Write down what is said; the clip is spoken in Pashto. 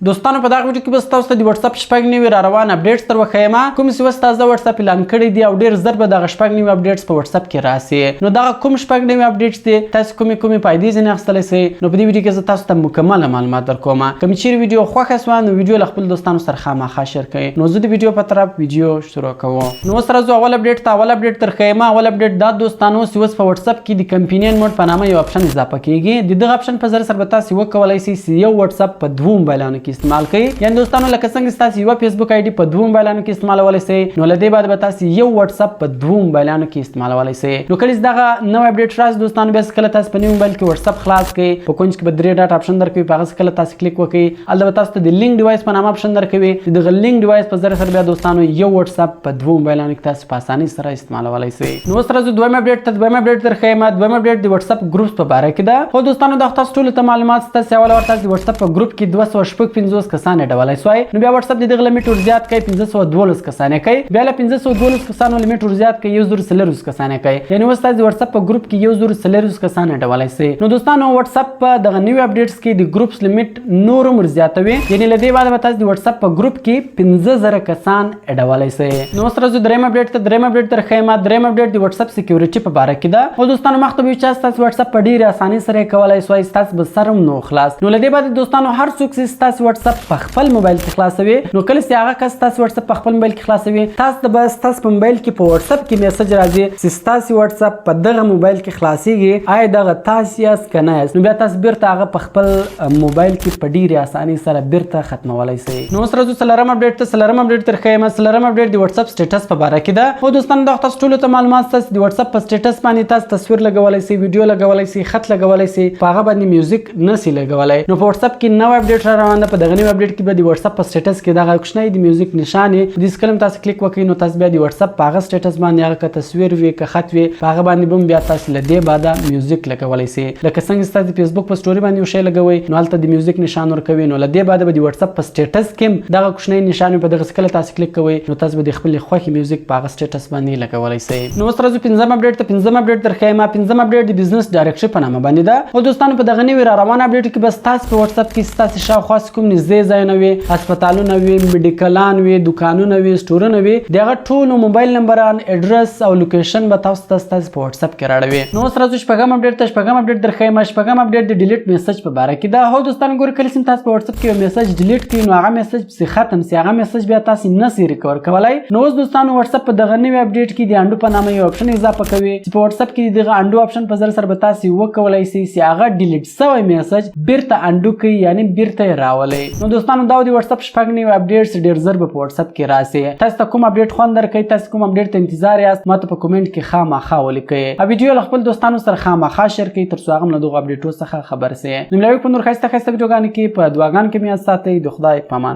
دوستانو، په دغه ویډیو کې به تاسو ته د واتس اپ 96 را روان updates در وښیم، کوم چې اوس تازه واتس اپ اعلان کړی دی او ډیر زر به دغه 96 updates په واتس اپ کې راسي. نو دغه کوم 96 updates دي، تاسو کومې کومې فایدې ځینې اخیستلی شئ، نو په دې ویډیو کې زه تاسو ته مکمله معلومات درکوم. که مې چیرې ویډیو خوښه شوه، نو ویډیو له خپل دوستانو سره خامخا share کړئ. نو زه د ویډیو په طرف ویډیو شروع کوم. نو اوس راځو اول update ته. اول update درښیم. اول update دا دوستانو چې اوس په واتس اپ کې د companion mode په نامه یو option اضافه کیږي. د دغه option په ذریعه سره به تاسو وکولای شئ چې یو واتس اپ په دوو موبایلانو کې استعمال کړئ. یعنی دوستانو، لکه څنګه تاسو یو فیسبوک ID په دوو موبایلانو کې استعمالولی شئ، نو له دې بعد به تاسو یو واتس اپ په دوو موبایلانو کې استعمالولی شئ. نو کله چې دغه نوی update راشي دوستانو، بیا کله تاسو په نوي موبایل کې واتس اپ خلاص کړئ، په کونج کې به درې dot option درکوي. په هغه کله تاسو کلیک وکړئ، هلته به تاسو ته د link device په نامه option درکوي. د دغه link device په ذریعه سره بیا دوستانو یو واتس اپ په دوو موبایلانو کې تاسو په اسانۍ سره استعمالولی شئ. نو اوس راځو دویم update ته. دویم update درښیم. دویم update د واتس اپ groups په باره کې ده. خو دوستانو، دا تاسو ټولو ته معلومات شته چې اول ورته د واتس اپ په ګروپ کې 256 کسان اډولای شوای. نو بیا واتس اپ د دغه limit ور زیات کړي، 512 کسان کوي. بیا له 512 کسانو limit ور زیات کړي، 1024 کسان کوي. یعنی اوس تاسو د واتس اپ په ګروپ کې 1024 کسان اډولای شئ. نو دوستانو، واتس اپ په دغه نوي updates کې د groups limit نور هم زیاتوي. یعنی له دې بعد به تاسو د واتس اپ په ګروپ کې 5000 کسان اډولای شئ. نو اوس راځو دریم update ته. دریم update درښیم. دریم update د واتس اپ security په باره کې ده. او دوستانو، مخته به چې تاسو واتس اپ په ډیره اسانۍ سره کولای شئ، تاسو به سرم نو خلاص. نو له دې بعد دوستانو، هر څوک چې تاسو واتس اپ په خپل موبایل کې خلاصوي، نو کله چې هغه کس تاسو واتس اپ په خپل موبایل کې خلاصوي، تاسو ته به تاسو په موبایل کې په واتس اپ کې message راځي چې تاسو واتس اپ په دغه موبایل کې خلاصيږي، آیا دغه تاسو یاست که نه یاست؟ نو بیا تاسو بیرته هغه په خپل موبایل کې په ډیره اسانۍ سره بیرته ختمولای شئ. نو اوس راځو څلورم update ته. څلورم update درښیم. څلورم update د واتس اپ status په باره کې ده. او دوستانو، دا تاسو ټولو ته معلومات شته، د واتس اپ په status باندې تاسو تصویر لګولای شئ، ویډیو لګولای شئ، خط لګولای شئ، په هغه باندې میوزیک نه شئ لګولای. نو په واتس اپ کې نوی update را روان ده. په دغه نوي update کې به د واتس اپ په status کې دغه کوچنی د میوزیک نشان وي. د کله تاسو کلیک وکړئ، نو تاسو بیا د واتس اپ په هغه status باندې، هغه که تصویر وي که خط وي، په هغه باندې به بیا تاسو له دې بعده میوزیک لګولای شئ. لکه څنګه تاسو د فیسبوک په story باندې یو شی لګوئ، نو هلته د میوزیک نشان ورکوي، نو له دې بعده به د واتس اپ په status کې دغه کوچنی نشان وي. په دغه کله تاسو کلیک کوئ، نو تاسو به د خپل خوښې میوزیک په هغه status باندې لګولای شئ. نو اوس راځو پنځم update ته. پنځم update درښیم. پنځم update د business directory په نامه باندې ده. او دوستانو، په دغه نوي را روان update کې به ستاسو په واتس اپ کې ستاسو شاوخوا کوم نږدې ځایونه وي، هسپتالونه وي، میډیکلان وي، دکانونه وي، سټورونه وي، دغه ټولو موبایل نمبران، ادرس او location به تاسو ته ستاسو په واتس اپ کې راړوي. نو اوس راځو شپږم update ته. شپږم update درښیم. شپږم update د delete message په باره کې ده. هو دوستانو، ګورئ، کله چې تاسو په واتس اپ کې یو message delete کړئ، نو هغه message پسې ختم سي، هغه message بیا تاسو نه سئ recover کولای. نو اوس دوستانو، واتس اپ په دغه نوي update کې د undo په نامه یو option اضافه کوي چې په واتس اپ کې دغه undo option په ذریعه سره به تاسو وکولای سئ چې هغه delete سوی message بیرته undo کړئ، یعنی بیرته یې راولئ. نو دوستانو، دا د واتس اپ 96 updates ډیر زر به په واتس اپ کې راسي. تاسو ته کوم update خوند درکوي، تاسو کوم update ته انتظار یاست، ماته په comment کې خامخا ولیکئ او ویډیو له خپل دوستانو سره خامخا share کړئ، ترڅو هغه هم له دغو update و څخه خبر سي. نو ملاوي په نور ښایسته ښایسته ویډیوګانو کې. په دعاګانو کې مې یاد ساتئ. د خدای په امان.